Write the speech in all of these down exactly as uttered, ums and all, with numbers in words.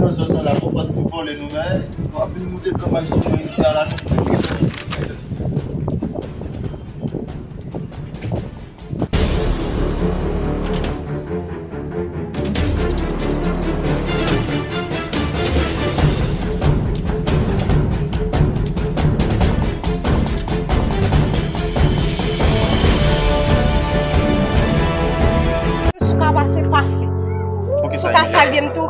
Zòn nan la, konprann ti vòlè nou, men nou ap vin moute travay sou mwen isi a la, nou. Sou ka pase, pase. Sou ka salye m tou.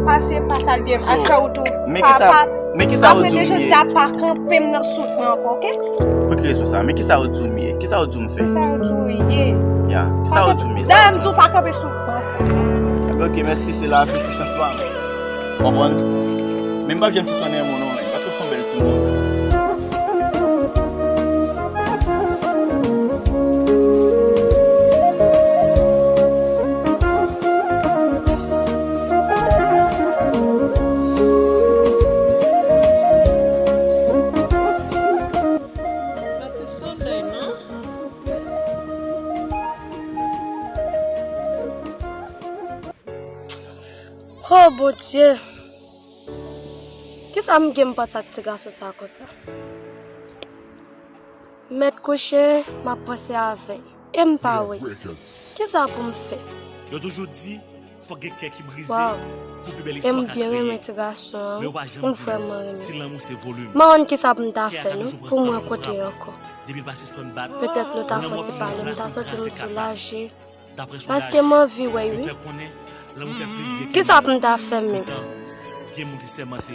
Pase, pa salye m. Al fè wout ou. Men kisa, men kisa ou di w ye? Apre de jodi a, pa kanpe m nan sout mwen ankò, oke? Pou ki rezon sa? Men kisa ou di w ye? Kisa ou di w m fè? Kisa ou di w ye? Ya, kisa ou di w ye? Dayè, m di w pa kanpe sout mwen ankò. Enben, oke, mèsi, se la, se chans ou a. Konprann? Men m p ap janm sispann renmen w non, paske w se yon bèl timoun. Pati solèy, non? Oh, Bondye! Kisa m gen m panse ak ti gason sa konsa? Mèt kouche, m ap panse avè l. E m pa wè. Kisa pou m fè? Yo toujou di, fòk gen kè ki brize pou pi bèl istwa ka kreye. Men w pa janm di m si lanmou se volim. M pa konn kisa pou m ta fè, non, pou m rankontre l ankò. Petèt nou ta fè yon ti pale, m ta santi m soulaje. Paske m anvi wè l, wi. Kisa pou m ta fè menm?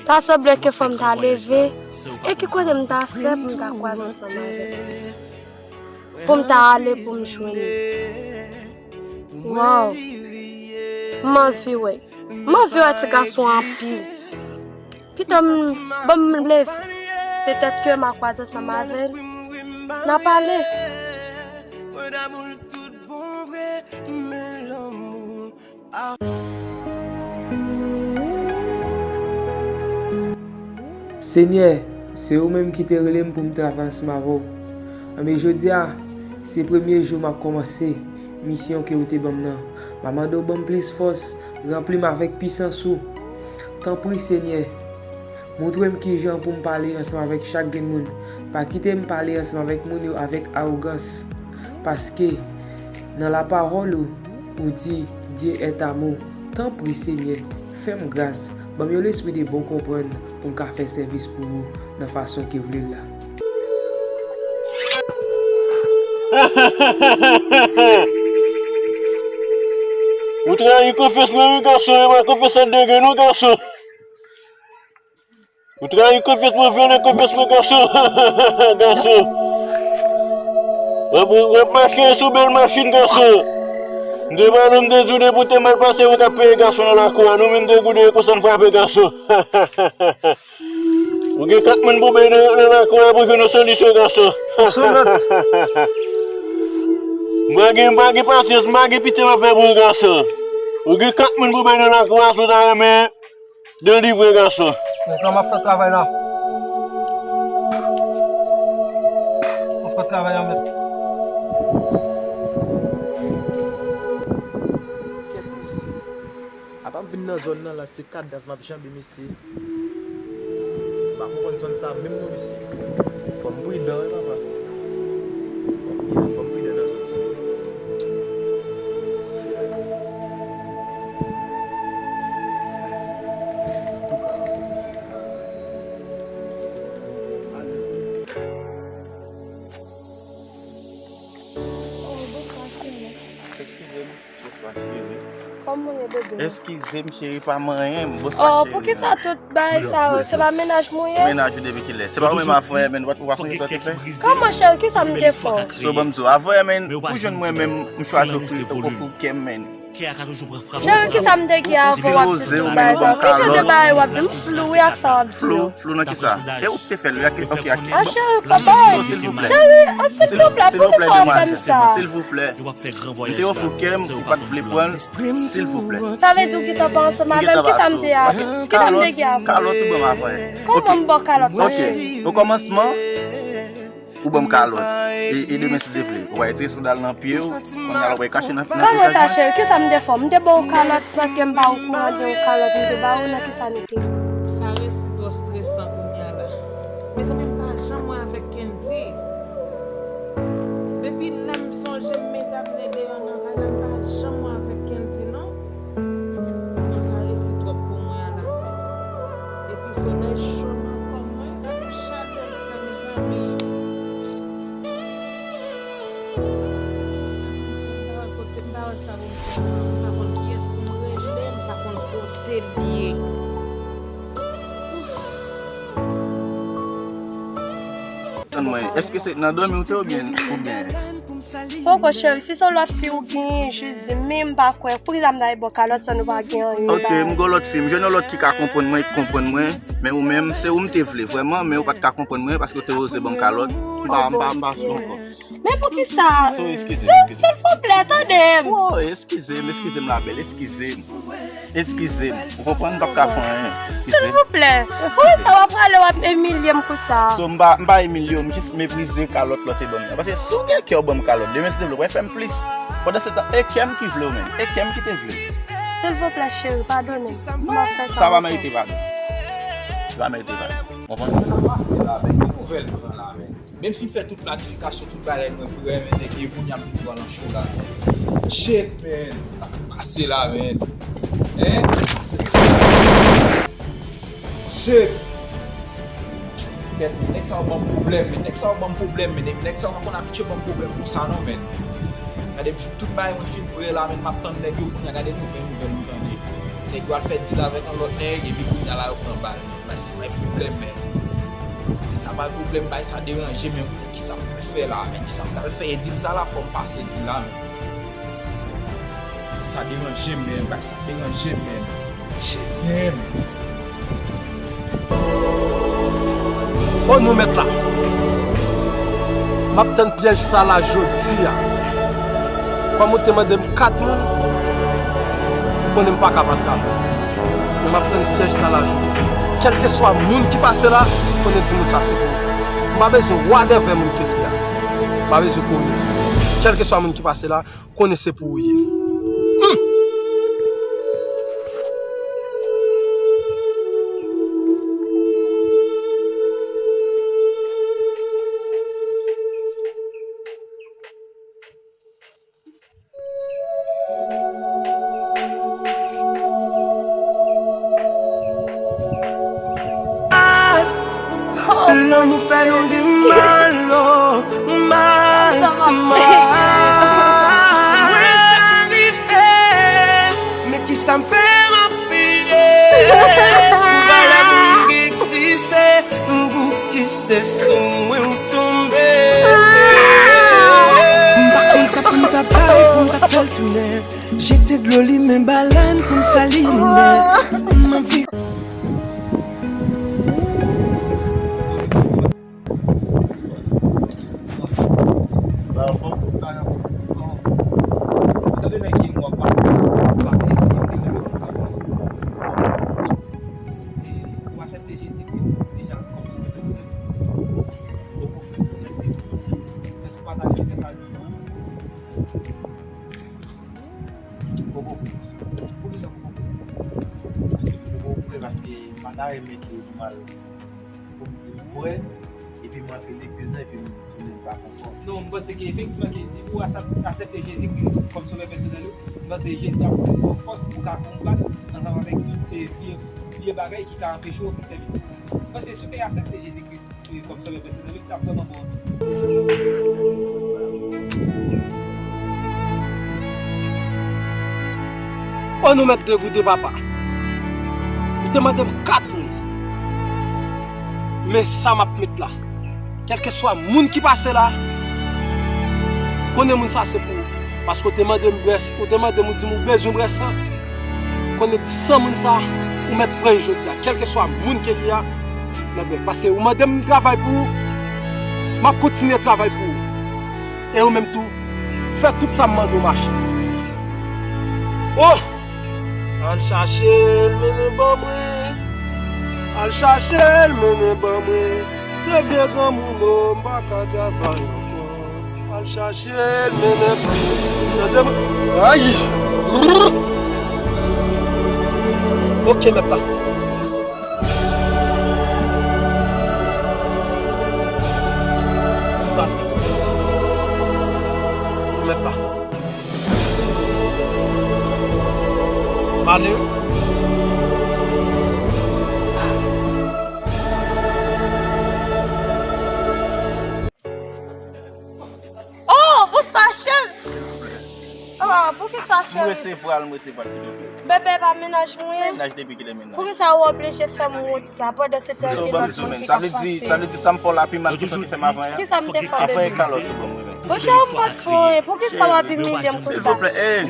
Ta sanble ke fò m ta leve. E ki kote m ta fè pou m ta kwaze ansanm avè l? Pou m ta ale pou m jwenn li. Waw. M anvi wè l. M anvi wè ti gason an anpil. Kite m, ban m leve. Petèt ke m a kwaze ansanm avè l. N a pale. Senyè, se ou menm ki te rele m pou m travay ansanm avè w. Anben, jodi a, se premye jou m ap kòmanse misyon ke ou te ban m nan. M a mande w ban m plis fòs, ranpli m avèk pisans ou. Tanpri, Senyè, montre m kijan pou m pale ansanm avèk chak grenn moun. Pa kite m pale ansanm avèk moun yo avèk awogans. Paske, nan lapawòl ou, ou di, Dieu est amour. Tanpri, Senyè, fè m gras, ban m yon lespri de bon konprann pou m ka fè sèvis pou ou nan fason ke w vle l la. Ou trayi konfyans mwen, wi, gason, e pa konfyans sa degre, non, gason. Ou trayi konfyans mwen, vyole konfyans mwen, gason. Gason. W ap, w ap mache sou bèl machin, gason. M te pale w, m te di w depi w te mal pase, ou t ap peye, gason, nan lakou a. Nou menm de goude konsa n frape, gason. Ou gen kat moun pou bay nan, nan lakou a pou jwenn yon solisyon, gason. M pa gen, m pa gen pasyans, m pa gen pitye m ap fè pou ou, gason. Ou gen kat moun pou bay nan lakou a, si w ta renmen delivre, gason. Mèt la, m ap fè travay la. M ap fè travay la, mèt. Kèt, mesye. Apa m vin nan zòn nan la, se kadav m ap janbe, mesye. M pa konprann zòn sa menm non, mesye. Fò m pridan, wi, papa. Fò m pridan nan zòn sa. Mesye. Antouka. Oh, bonswa, cheri. Eskize m. Bonswa, cheri. Kòman w ye, bebe? Eskize m, cheri, pa manyen m. Bonswa, cheri. Oh, poukisa tout bagay sa yo? Se pa mennaj mwen ye? Mennaj ou depi kilè? Se pa ou menm avè, men ou pa konn sa w te fè? Kòman, cheri? Kisa m te fè w? So, ban m di w, avè, men, pou jwenn mwen menm, m chwazi ofri, ofri w kè m, men. Cheri, kisa m te gen avè w ap di tout bagay sa yo? Ki jan de bagay w ap di? M flou wi ak sa w ap di yo. Flou, flou nan kisa? E ou ki te fè l, wi, ak, ok, ak. Ah, cheri, papa. Silvouplè. Cheri, ah, silvouplè, poukisa w ap fè m sa? Silvouplè. M te ofri w kè m, ou pa t vle pran l, silvouplè. Sa vle di w gentan pa ansanm avè m? Kisa m te avè w? Kisa m te gen avè w? Kalòt, kalòt ou ban m avè. Kòman m ba w kalòt la, cheri? Ok, okòmansman, Ou ban m kalòt. E, e demen, si Dye vle, ou va retire sandal nan pye w. Kounya la, ou va kache nan, nan Kòman sa, cheri? Kisa m te fè w? M te ba w kalòt san ke m pa okouran de yon kalòt m te ba w? Nan kisa nou te? Sa resi twò stresan kounya la. Mezanmi, m pa janm wè avèk Kendy. Depi lè m sonje m mete Abner deyò nan kay la, m pa janm wè avèk Kendy, non. Non, sa resi twòp pou mwen alafen. Epi solèy cho nan kò mwen, gade yon chalè l fè, mezanmi. Sa pou m fè, m pa wè kote, m pa wè sa pou m fè. M pa konn kiyès pou m rele, m pa konn kote l ye. Tann mwen, èske se nan dòmi ou te oubyen, oubyen? Poko, cheri, si se yon lòt fi ou genyen, jis di m, men m pa kwè. Poukisa m ta al ba w kalòt san nou pa gen anyen? Ok, m gen yon lòt fi, m jwenn yon lòt ki ka konprann mwen, ki konprann mwen, men ou menm, se ou m te vle vrèman, men ou pa t ka konprann mwen paske ou te oze ban m kalòt. M pa, m pa, m pa sou ankò. Men poukisa? So, eskize m, eskize m. Silvouplè, tande m. Oh, eskize m, eskize m, la belle, eskize m. Eskize m. Ou konprann, m p ap ka fè anyen. Eskize m. Silvouplè. Poukisa w ap prale w ap imilye m konsa? So, m pa, m pa imilye w, m jis meprize kalòt lan te ban m nan. Paske si w gen kè w ban m kalòt, demen si Dye vle, w pral fè m plis. Pandan se tan, e kè m ki vle w menm. E kè m ki te vle w. Silvouplè, cheri, padone m. M p ap fè sa ankò. Sa pa merite padon. Sa pa merite padon. Ou konprann? Sa pase la, men ki nouvèl nou pran la, men? Men m fin fè tout planifikasyon, tout bagay mwen prè, men nèg yo kounye a m vin pran nan cho la. Shit, man. Sa k pase la, man? Hein? Sa k pase la? Shit. Kèt, nèg sa yo ban m pwoblèm, men nèg sa yo ban m pwoblèm, men nèg sa yo pa konn abitye ban m pwoblèm konsa non, man. Gade, tout bagay mwen fin prè la, men m ap tann nèg yo kounye a, gade nouvèl, nouvèl m tande. Nèg yo al fè dil avèk yon lòt nèg, epi kounye a la yo pran bal. Bay sa bay pwoblèm, men. Bay sa bay pwoblèm, bay sa deranje m, men kisa m pral fè la, men kisa m pral fè, e dil sa la, fò m pase dil la, men. Bay sa deranje m, men, bay sa deranje m, men. Shit, man. O non, mèt la. M ap tann pyèj sa la jodi a. Kòm ou te mande m kat moun, ou konnen m pa ka pa travay. Men m ap tann pyèj sa la jodi. Kèlkeswa moun ki pase la, konnen di moun sa se pou ou. M pa bezwen whatever moun ke li ye a. M pa bezwen konnen. Kèlkeswa moun ki pase la, konnen se pou ou ye. Hmm. Lanmou fè nou di mal, oh, mal, mal. Si mwen sa rive, men kisa m fè m ap peye? Pou valè moun ki egziste, pou ki se sou mwen ou tonbe. M pa konn sa pou m ta bay, pou m ta fè l tounen. Jete dlo limen balèn pou m sali limen. M anvi. Ou aksepte Jezi Kris deja kòm sovè pèsonèl? Poko fè, fè sa. Èske w pa ta renmen fè sa jodi a? Poko pou sa. Poukisa w poko pou? Paske m poko pou, paske m pa ta renmen ke nou al pou m di m kwè, epi m antre legliz la, epi m tounen m pa kontan. Non, m panse ke efektivman ke depi w asèp-, aksepte Jezi Kris kòm sovè pèsonèl ou, m panse Jezi ap fè w fòs pou w ka konbat ansanm avèk tout, eh, vye, vye bagay ki ka anpeche w sèvi Bondye. M panse si w te aksepte Jezi Kris, eh, kòm sovè pèsonèl ou, li t ap vrèman bon anpil. O non, mèt degoude, papa. Ou te mande m kat moun. Men sa m ap met la. Kèlkeswa moun ki pase la, konnen moun sa se pou ou. Paske ou te mande m bwè, ou te mande m, ou di m ou bezwen bwè san. Konnen san moun sa, ou mèt pran l jodi a. Kèlkeswa moun ke li ye a, mèt bwè l. Paske ou mande m travay pou ou, m ap kontinye travay pou ou. E ou menm tou, fè tout sa m mande w mache. Oh! Al chache l, mennen ban mwen. Al chache l, mennen ban mwen. Se vye granmoun o, m pa ka travay ankò. Al chache l, mennen. Tande m. Ay! Ok, mèt la. Sa se. Mèt la. Malere. Oh, poukisa, cheri? Oh, poukisa, cheri? M resevwa l, m resevwa l, silvouplè. Bebe pa mennaj mwen. Mennaj depi kilè mennaj? Poukisa ou oblije fè m wont sa pandan se tan gen lòt moun ki ka pase? Sa vle di, sa vle di sa m fè w la pi mal ke sa w te fè m avan yè? Kisa m te fè w, bebe? Anvoye kalòt sou kò m, bebe. Bon, cheri, m pa t fè w anyen. Poukisa w ap imilye m konsa? Silvouplè, eh,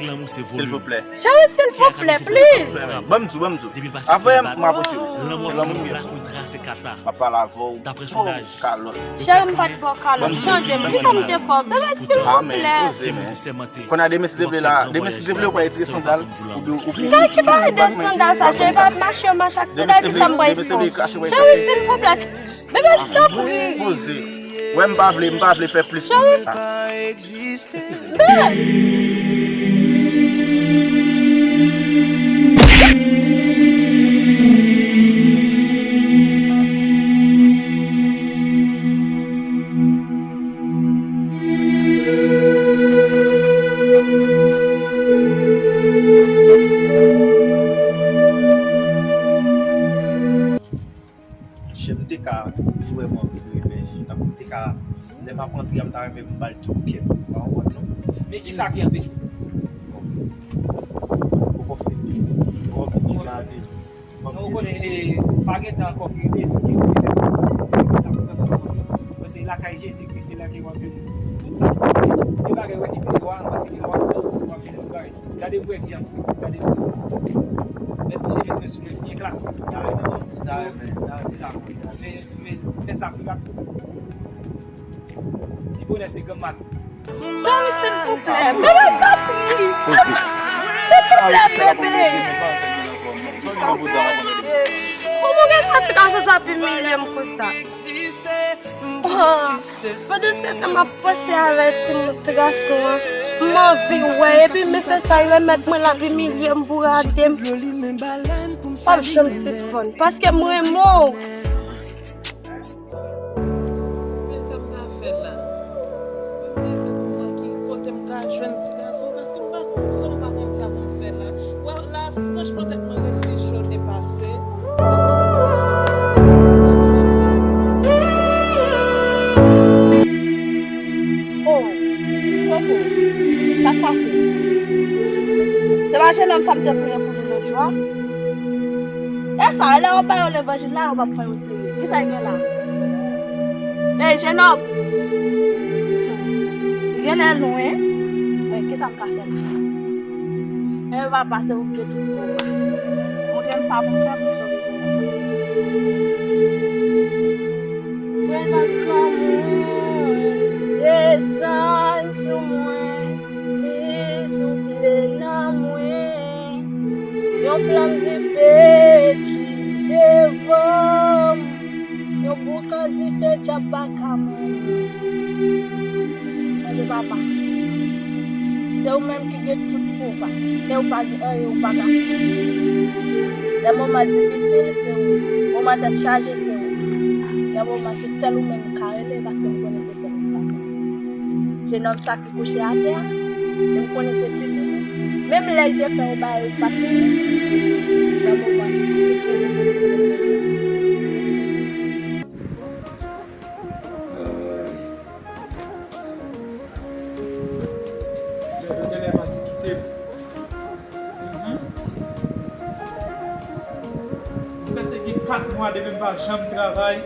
silvouplè. Cheri, silvouplè, please. Ban m di w, ban m di w. Avan m apwoche w, se lanmou m ye. M ap pale avè w. Oh, kalòt. Cheri, m pa t ba w kalòt. Tande m, kisa m te fè w? Bebe, silvouplè. Kounye a demen si te vle la, demen si te vle ou ka retire sandal, oubyen ou... Kay ki pa ede sandal sa, cheri, pa mache, mache ak sandal, kisa m pral fè w? Cheri, silvouplè. Bebe, tanpri. Poze. Wè, m pa vle, m pa vle fè plis. Cheri. Monchè, m te ka vrèman anvi dwe bèje. Tankou m te ka, lè m ap antre a, m ta renmen m ba l tout kè m. Ou pa konprann, non? Men kisa ki anpeche w? Poko fin jou, poko fin jou lavi. Non, ou konnen, e, pa gen tan ankò ki rete, si gen, ou te fè sa. Paske lakay Jezi Kris, se la ke w ap jwenn tout sa. Gen bagay, wè, ki pi lwa, paske gen lwa, w ap jwenn tout bagay. Gade m wè kijan m fè. Gade m. Mèt cheve mwen sou mwen byen klas. Men, men fè sa pi rapid. Pi bonè se granm maten. Cheri, silvouplè, bebe, tanpri. Silvouplè, bebe. Kòman w gen santi gason sa ap imilye m konsa? Ah, pandan se tan m ap panse avèk ti gason an, m anvi wè, epi mesye sa remèt mwen, l ap imilye m pou rate m. M p ap janm sispann, paske m renmen w. Men sa m ta fè la? Mwen ki kote m ka jwenn ti gason, paske m pa konn, vrèman pa konn sa pou m fè la. Wè, la, franchman, tèt mwen resi cho depase. Oh, Koko, sa k pase? Se pa jenòm sa m te priye pou li lòt jou a? E sa, lè yo ba yo levanjil la, yo p ap pran yo serye. Kisa l gen la? Ey, jenòm! Genlè lwen, men kisa m ka fè la? E papa, se ou ki gen tout pouvwa. Montre m sa pou m fè pou m sove jenòm. Prezans granmoun desann sou mwen. Li souple nan mwen, yon flanm dife ki devan m, yon boukan dife dyab pa ka manyen. Tande papa, se ou menm ki gen tout pouvwa, e ou pa gen anyen ou pa ka fè. Lè moman difisil, se ou. Moman tèt chaje, se ou. Lè moman se sèl ou menm m ka rele, paske m konnen se sèl ou m ka fè. Jenòm sa ki kouche atè a, e m konnen se pitit ou. Menm lè l te fè yon bagay ou pa t renmen, nan moman li te prezante pou ou. Genlè pati kite m. Mhm. M panse gen kat mwa depi m pa janm travay.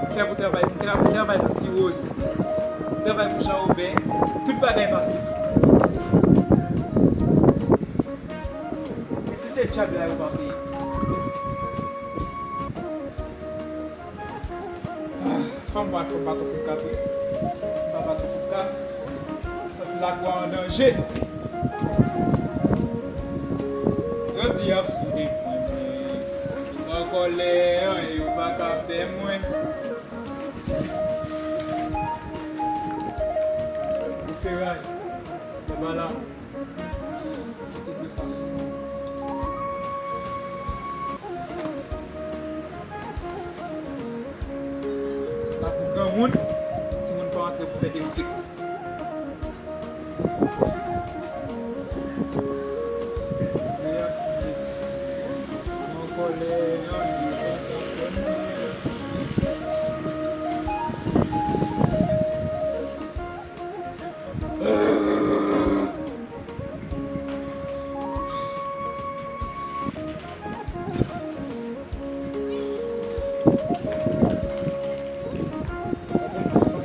M fè pou travay, m tra-, m travay pou Ti Woz. M travay pou Jan Woben. Tout bagay pase. E si se djab la yo pa peye? Ah, fò m bat, fò m bat yon kout kat, wi. M pa bat yon kout kat. M santi lakou a an danje. Yo di y ap sou de pwen mwen. Kòlè, anyen yo pa ka fè mwen. Feray, se pa la. Kite sa sou mwen. Sa pou granmoun, timoun pa antre pou fè derespekte.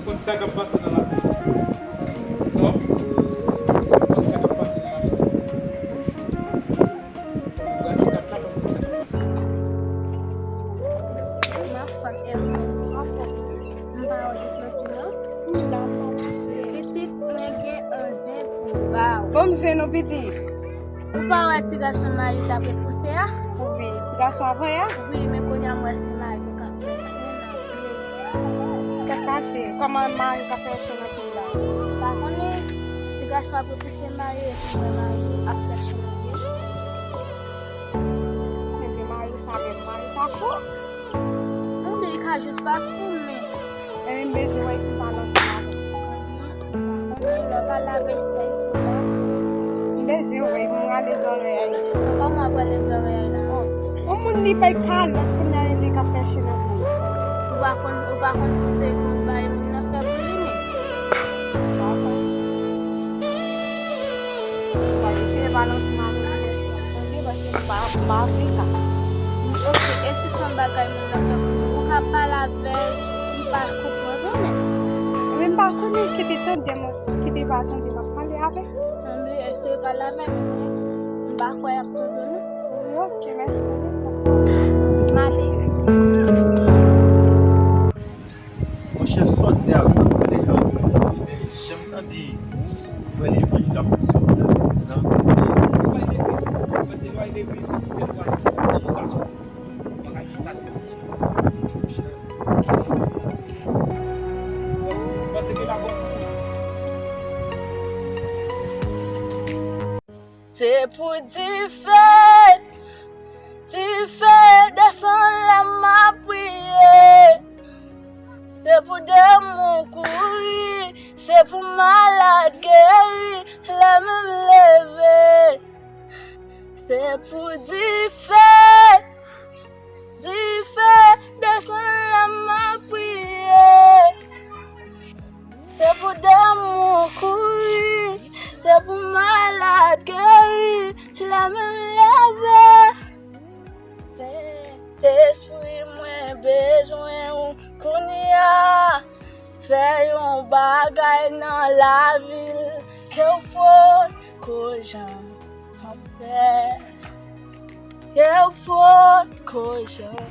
Konn sa k ap pase nan lakou. Tòp. Konn sa k ap pase nan lakou. Brase kat la, konn sa k ap pase. M ap fè m pa wè de Klodina. Pitit, mwen gen yon zen pou ba w. Ban m zen non, pitit. Ou pa wè ti gason Mayo t ap repouse a? Wi, ti gason avoye a? Wi, men kounye a m wè se Mayo k ap fè chen nan pye. Sa k pase? Kòman Mayo k ap fè chen nan pye la? M pa konnen. Ti gason ap repouse Mayo epi m wè Mayo ap fè chen nan pye. Ebyen, Mayo sa menm, Mayo sa fou. Monchè, li ka jis pa fou, men. Men m bezwen wè ki balanse la. Lè w pa lave sèl tou la. M bezwen wè, m rale zòrèy a. Kòman w ap rale zòrèy a la? Yon moun li bay kalòt, kounye a li ka fè chen nan pye. Ou pa konn, ou pa konn ti peyi pou bay moun nan fè pou li, men. Bon, eseye pa lanse m avèk ou, tande, paske m pa, m pa vle sa. Ok, e si se yon bagay moun nan fè pou ou, ou ka pale avè l, li pa konprann ou menm. Wi, m pa konnen, kite tande m, kite pa tande m ap pale avè l. Tande, eseye pale avè l, m pa kwè y ap tande w non. Ok, mèsi. M ale. Monchè, sa w di a vrè, mwen te ka ouvri fanmi, men janm tande vrè levanjil ap fonksyone nan legliz la. Ou pa legliz, ou pa legliz, ou pa legliz, ou pa legliz, ou pa legliz. Ou pa ka di m sa se pou ou. Monchè. Ou panse ke l ap bon pou ou? Se pou dife, dife desann lè m ap priye. Se pou demon kouri, se pou malad geri lè m leve. Se pou dife, dife desann lè m ap priye. Se pou demon kouri, se pou malad geri lè m leve. Sentespri, mwen bezwen ou kounye a. Fè yon bagay nan lavi l ke w potko janm fè. Ke w potko janm.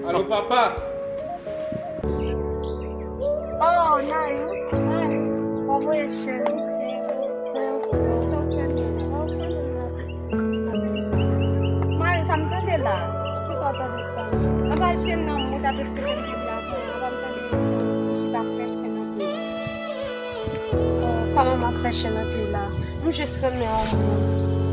Alo, papa. Oh, Nayou, Nayou, pa voye cheri. Mari, sa m tande la? Kisa w tande sa? Anba chen nan, ou t ap esplike m tout la, anba m tande ou chita ap fè chen nan pye. Oh, kòman m ap fè chen nan pye la? M jis renmen yon moun.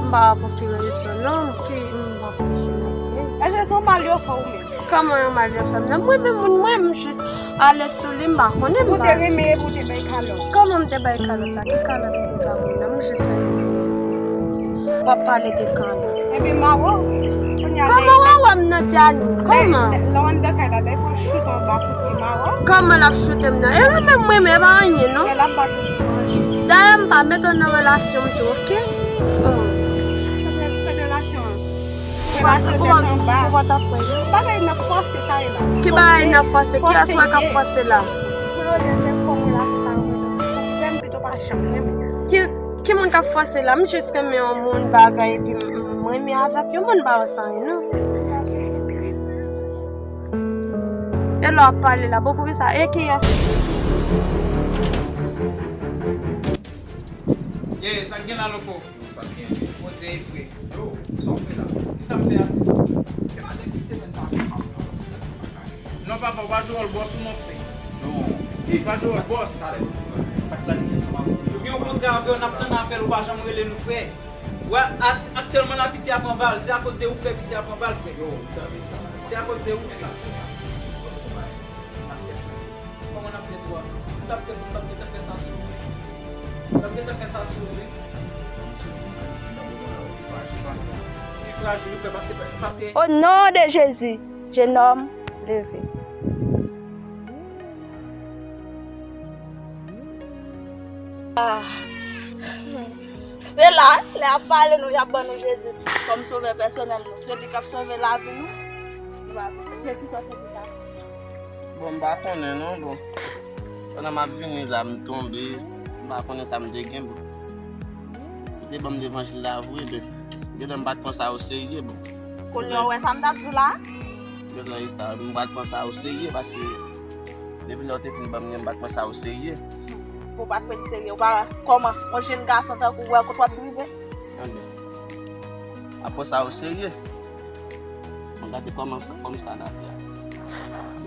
M pa wè pou ki rezon non, ki m pa fè chen nan pye. Èske se yon mal yo fè w menm? Kòman yon mal yo fè m nan? Mwen menm moun mwen, m jis ale sou li, m pa konnen, m pa. Ou te renmen epi w te bay kalòt. Kòman m te bay kalòt la? Ki kalòt m te ba moun nan? M jis renmen. W ap pale de kalòt. Epi mawo, kounye a. Kòman w a wè m nan Dyani? Kòman? Lè w anndan kay la, lè l pran choute anba kout pye mawo. Kòman l ap choute m nan? E mwen menm, mwen menm, e pa anyen non. Lè l ap bat ou pou manje. Dayè, m pa met w nan relasyon m tou, oke? Oh. Pase tèt anba. Ou pa t ap kwè. Bagay nan fòse sa ye la. Ki bagay nan fòse? Kiyès wè k ap fòse la? Mwen yo lè se kòm la sa yo. Fè m pito pa janm renmen. Ki, ki moun k ap fòse la? M jis renmen yon moun bagay epi m, m renmen avèk yon moun pa wè sa anyen non. E lè w ap pale la, bon poukisa? E kiyès? Ye, sa k gen la, loko? Poze, frè. Yo, sa w fè la? Kisa m fè, atis? Fè pa depi semèn pase m ap pran. Non, papa, w pa jwe wòl bòs ou non, frè. Non. Ou pa jwe wòl bòs. Talè, nou pa t planifye ansanm avè w. Nou gen yon kontra avè w, n ap tann apèl ou, pa janm rele nou, frè. Wè, aktyèlman la, piti a pran bal. Se akoz de ou k fè piti a pran bal, frè. Yo, ou tande sa. Se akoz de ou k fè. Kòman n ap fè twa? Si m t ap fè, m t ap gentan fè sa sou ou. M t ap gentan fè sa sou ou, wi. Li frajil, wi, frè, paske, paske... Au nom de Jésus, jeune homme, leve. Ah. Se la, lè y ap pale nou, y ap ban nou Jezi kòm sovè pèsonèl nou. Se li k ap sove lavi nou. Nou pa, se ki sòti ki ka. Bon, m pa konnen non, bon. Pandan m ap vini la, m tonbe, m pa konnen sa m te gen, bon. Yo te ban m levanjil la vre, men gen lè m pa t pran sa oserye, bon. Kounye a w wè sa m t ap di w la? Gen lè sa, m pa t pran sa oserye, paske depi lè w te fin ban m li, m pa t pran sa oserye. Ou pa t pran l serye, ou pa kòman yon jenn gason tankou w wè kote w ap rive? Tande. Pa pran sa oserye. Mwen gade kòman sa, kòman sa n ap fè.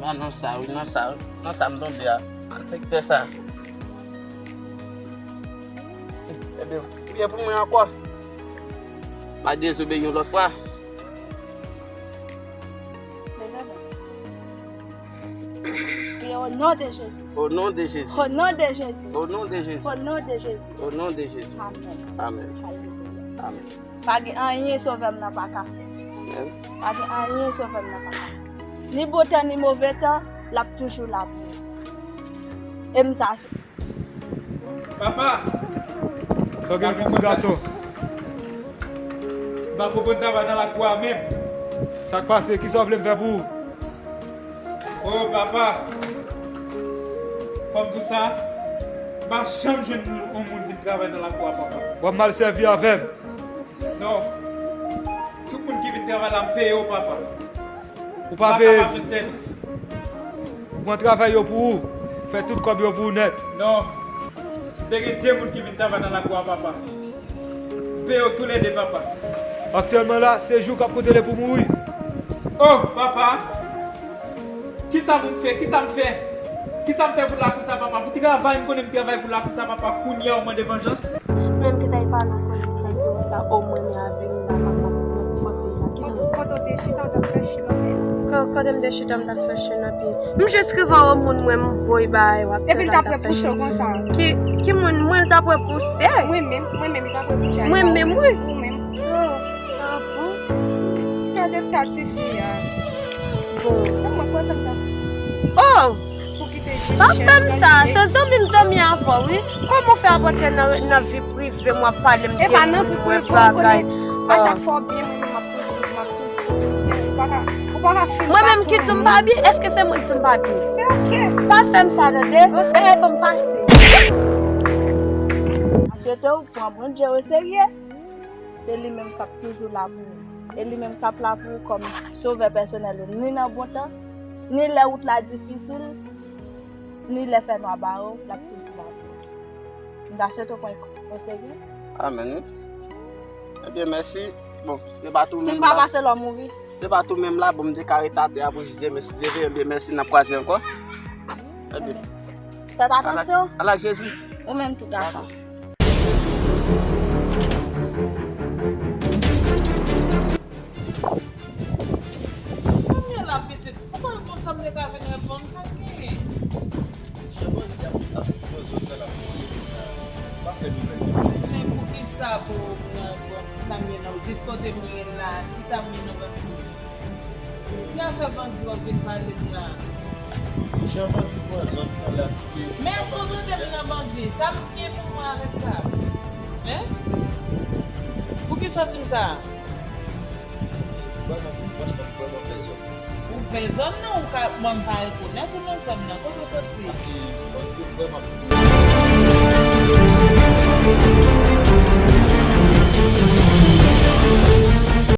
La nan sa, wi, nan sa, nan sa m tonbe a. Malfektè sa. Ebyen, priyè pou mwen ankò. Pa dezobeyi yon lòt fwa. Priye au nom de Jésus. Au nom de Jésus. Au nom de Jésus. Au nom de Jésus. Au nom de Jésus. Au nom de Jésus. Amen. Amen. Alelouya. Amen. Pa gen anyen Sovè m nan pa ka fè. Amen. Pa gen anyen Sovè m nan pa ka fè. Ni bon tan, ni move tan, l ap toujou la pou ou. E m ta... Papa! Sa w gen, pitit gason? M pa konprann travay nan lakou a menm. Sa k pase? Kisa w vle m fè pou ou? Oh, papa! Fò m di w sa, m pa janm jwenn yon moun vin travay nan lakou a, papa. W ap mal sèvi avè m. Non. Tout moun ki vin travay la, m peye yo, papa. Ou pa peye m. M pa kapab jwenn sèvis. Ou pran travay yo pou ou. Ou fè tout kòb yo pou ou nèt. Non. M te gen de moun ki vin travay nan lakou a, papa. M peye yo toulède, papa. Aktyèlman la, se Jou k ap kontwole pou mouri. Oh, papa! Kisa pou m fè? Kisa m fè? Kisa m fè pou lakou sa, papa? Pou travay, m konnen m travay pou lakou sa, papa. Kounye a, ou mande vanjans? Menm ki ta y pale ankò, li ta di w sa, omwen, men avè m la, papa, pou fòse la. Ki moun? Kote w te chita, w t ap fè chen nan pye? Ko-, kote m te chita, m t ap fè chen nan pye? M jis rive wè yon moun, mwen, m voye bay, w ap fè sa, w ap fè chen. Epi l t ap repouse w konsa. Ki, ki moun? Mwen, l t ap repouse? Mwen menm, mwen menm, li t ap repouse. Mwen menm, wi. Ou menm. Oh, ah bon? Gade ta tifi a. Bon. Kòman, kòman sa m ta... Oh! Pou kite Michel. Pa fè m sa, se zanmi m zanmi avè w, wi. Kòman w fè ap antre nan, nan vi prive m, w ap pale m de moun, wè bagay? E pa nan vi prive w, konnen a chak fwa w byen, mwen menm m ap toujou, m ap toujou soti pou byen. Ou pa ka, ou pa ka fin... Mwen menm ki di w m pa byen? Èske se mwen ki di w m pa byen? E oke. Pa fè m sa, tande? Oke. E fò m pase. Aswete w pran Bondye o serye. Se li menm k ap toujou la pou ou. E li menm k ap la pou ou kòm sovè pèsonèl ou, ni nan bon tan, ni lè wout la difisil, ni lè fènwa ba ou, l ap toujou la pou ou. M ta swete w pran konsèy li. Amèn, wi. Ebyen, mèsi. Bon, se pa tou menm la. Si m pa pase la, w mouri. Se pa tou menm la, bon, m te ka ret atè a pou jis demen, si Dye vle, ebyen, mèsi, n ap kwaze ankò. Ebyen. Fèt atansyon. Al ak, al ak Jezi. Ou menm tou, gason. Konbyen la, pitit? Ou pa konn sa m te ka vin reponn, sa k genyen? Jan bandi ap, ap poze w nan l ap tiye konsa, pa fè nouvèl. Men poukisa pou w pran, pran sa m ye nan, jis kote m ye la, kisa m ye nan bandi? Ki afè bandi w ap vin pale m la? Jan bandi pran zòn nan l ap tiye. Men èske w tande m nan bandi? Sa m gen pou mwen avèk sa? Hein? Poukisa w di m sa? Mwen menm, franchman, m vrèman pè zòn nan. Ou pè zòn nan, ou ka, mwen m pa rekonèt ou nan zòn nan. Kote w soti? Paske mwen, mwen vrèman piti.